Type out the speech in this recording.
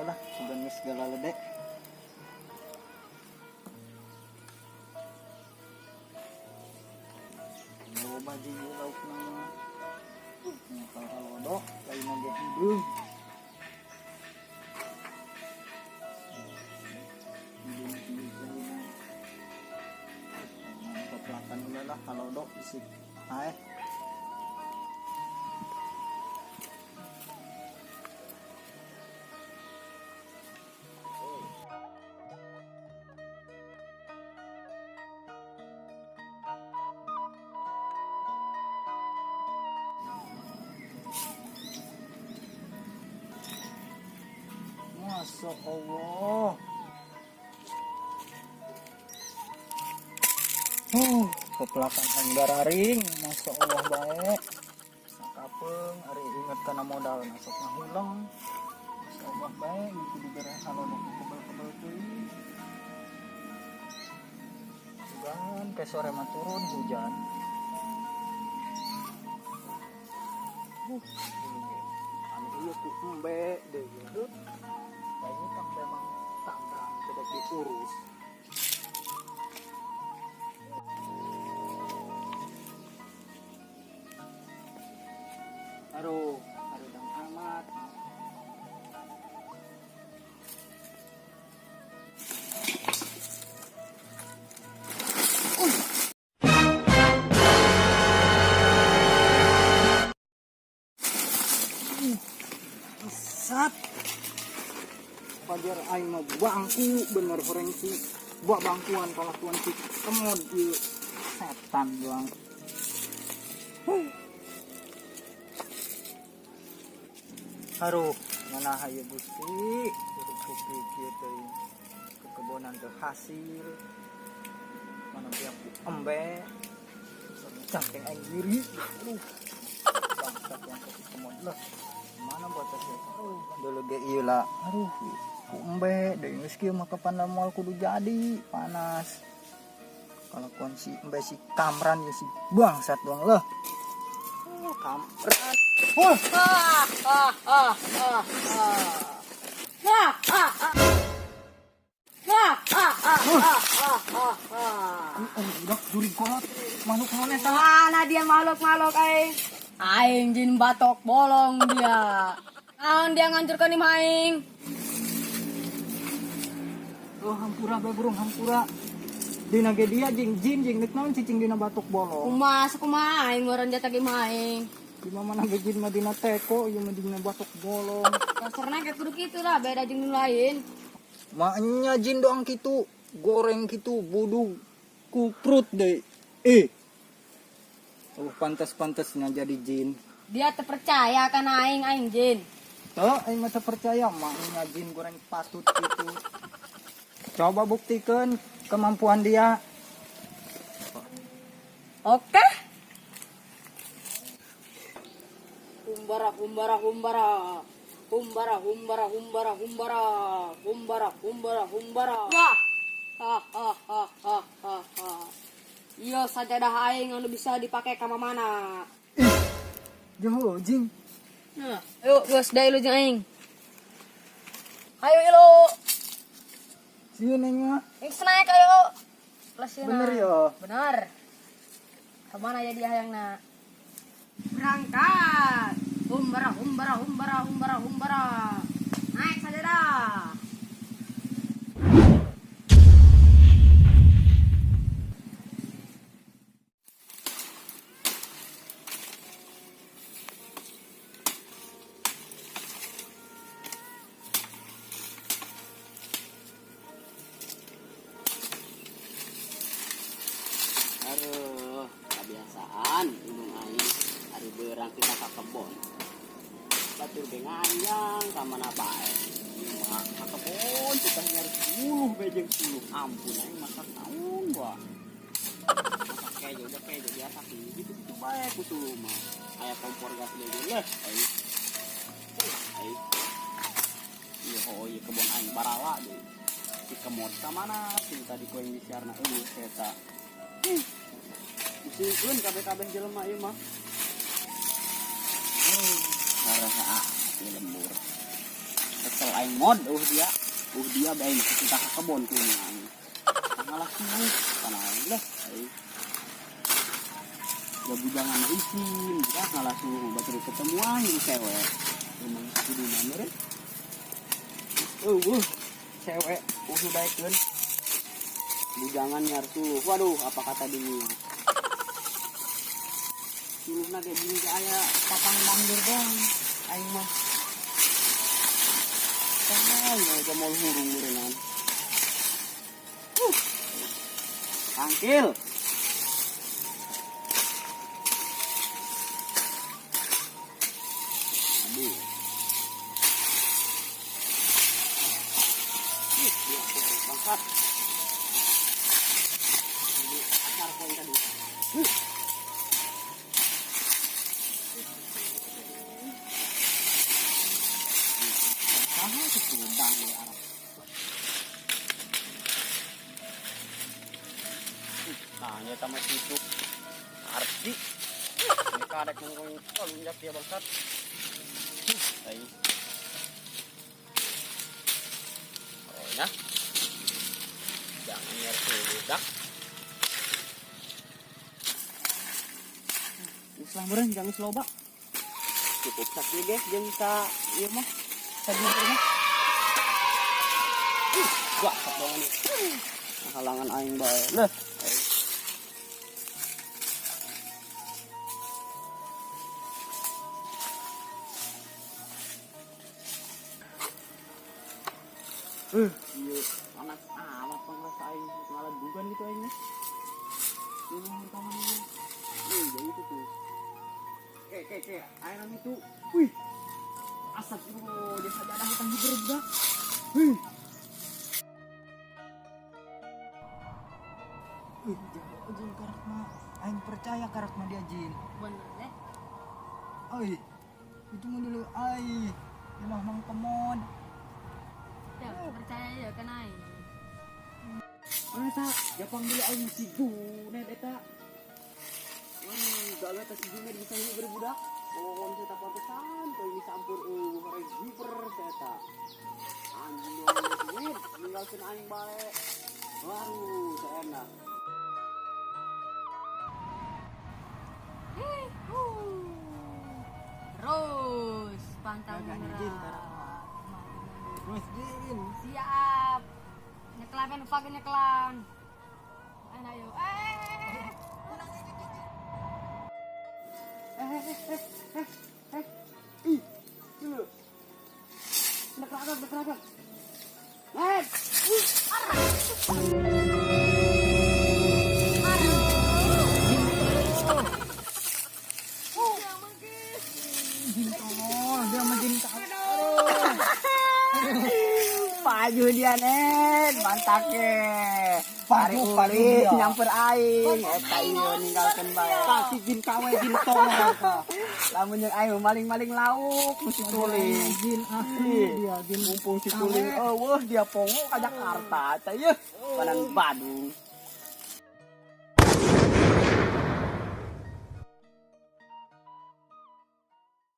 Lah, sugan geus galalede. Loba jeung ieu laukna mah. Nyakal halodo, lain ge hideung. Hideung kieu lainna. Pepelakan heula lah halodo bisi aeh. Masya Allah. Pepelakan gararing, Masya Allah baik. Sakapeung ari inget kana modal masuk ngahuleng. Masya Allah baik, ieu kudu beres halodo kebel-kebel teuing. Sugan ke sore mah turun hujan. Anu ieu ku embe deui. Kayaknya tang memang tambang tidak diurus. Aduh, aduh amat. Sat. Pajar aing mah bangku bener horeng si buah bangkuan kalakuan si kemod ieu setan doang. Huh. Aduh, mana hayu Gusti, hidup kopi kieu teuing. Kekebonan teu hasil. Mana tiap ku embe. Cangkeng aing diri. Aduh. Bangsat yang kopi kemod lah. Mana batas ya? Aduh, dulu ge ieu lah. Aduh, ku embe deui geus kieu mah kapan moal kudu jadi panas. Kalakuan si embe si Kamran ya si bangsat doang lah. Oh, Kamran. Wah. Ah, ah, ah, ah, ah. Ah, ah, ah. Ah, ah, ah, ah, ah, ah, ah. Oh, udah jurig kolot. Makhluk naon eta? Mana dia makhluk-makhluk aing? Aing jin batok bolong dia. Naon dia ngancurkan imah aing? Oh, hampura bae burung hampura. Dina ge dia jeung jin jeung deuk naon cicing dina batok bolong. Kumaha kumaha aing meureun dia teh imah aing. Di mana ge jin mah dina teko, ieu mah dina batok bolong. Kasarna kayak kudu kitu lah, beda jeung nu lain. Maknya jin doang kitu, goreng kitu, budug, kuprut deh. Oh, pantas-pantasnya jadi jin. Dia terpercaya kan aing, aing jin. Tuh, aing mah teu percaya maknya jin goreng patut gitu. Coba buktikan kemampuan dia. Oke. Humbara humbara humbara. Humbara humbara humbara humbara. Humbara humbara humbara. Wah. Ha ha ha ha ha ha. Iya sajadah aing anu bisa dipakai ka mana. Joho, jin. Nah, ayo geus da ilu jeung aing. Ayo ilu. Sieun aing mah. Geus naik ayo. Lah. Bener ya? Bener. Kemana ya dia hayangna? Berangkat. Humbara humbara humbara humbara humbara. Naik sajadah. Aduh, kebiasaan indung aing ari beurang kita ka kebon. Batur ge nganyang ka mana bae. Mah ka kebon kita nyari suluh bae jeung suluh. Ampun aing masak naon wah. Masak kejo udah kejo biasa sih gitu-gitu bae ku suluh mah. Aya kompor gas deui leuh aing. Aing. Ieu oh ieu kebon aing barala deui. Si kemod ka mana sing tadi ku aing disiarna eueuh eta. Pusingkeun kabeh-kabeh jelema ieu mah. Ngarasa ati lembur. Kesel aing mod euweuh dia. Euweuh dia bae aing kita ka kebon ku aing. Ngalah sih, kana aing lah. Aing. Ya bujangan isin, ya ngalah suruh batur ketemuan jeung cewek. Emang kudu meureun. Euweuh, cewek usuh daekeun. Bujangan nyar suluh. Waduh, apa kata dunia. Suluhna ge bini ge aya papang mandur doang. Aing mah. Ah, ya mau hurung meureunnan. Tangkil. Aduh. Ih, dia tuh, bangsat. Ini akar poin tadi. Huh. Saha tutudang ya arah. Nah, nyata mah situ. Arti. Ini kadek nungguin lonjak dia bangsat. Tai. Oh ya. Jangan nyari budak. Islam beureun jangan loba. Cukup sakieu ge jeung sa ieu mah. Sabubur mah. Wah, sok dong ini. Halangan aing bae. Leuh. Iya, anak amat pangrasa aing ngalagugan gitu aing mah. Ini tangan ini. Jadi itu tuh. Ke ke ke, aing itu. Wih. Astagfirullah, dia sajadah hutang hiber budak. Wih. Wih, jago jin karakma. Aing percaya karakma dia jin. Bener deh. Oi. Itu mah dulu ai. Imah mang kemon. Ya, percaya ya kan aing. Mana ta? Japang dulu aing si Junet eta. Wah, gagal ta si Junet bisa hiber budak. Pokoknya saya tak pantesan, tuh ini sampur eueuh hiber saya ta. Anjing Junet, ninggalkeun aing bae. Waduh, seenak. Terus pantang Gagah jin karakma. Terus jin. Siap. Nyeklan kan pagi nyeklan. Ayo. Ih, dulu. Nekrakan, nekrakan. Net. Jin tolol, dia sama jin tolol. Paju dia net, mantake. Paju, paju dia. Nyamper aing, eta ieu ninggalkeun bae. Pasti jin kawe jin tolol. Lamun jeung aing maling-maling lauk ku si Tuling. Jin asli dia jin Mumpung si Tuling eueuh dia pongo ka Jakarta teh yeuh. Panan Badung.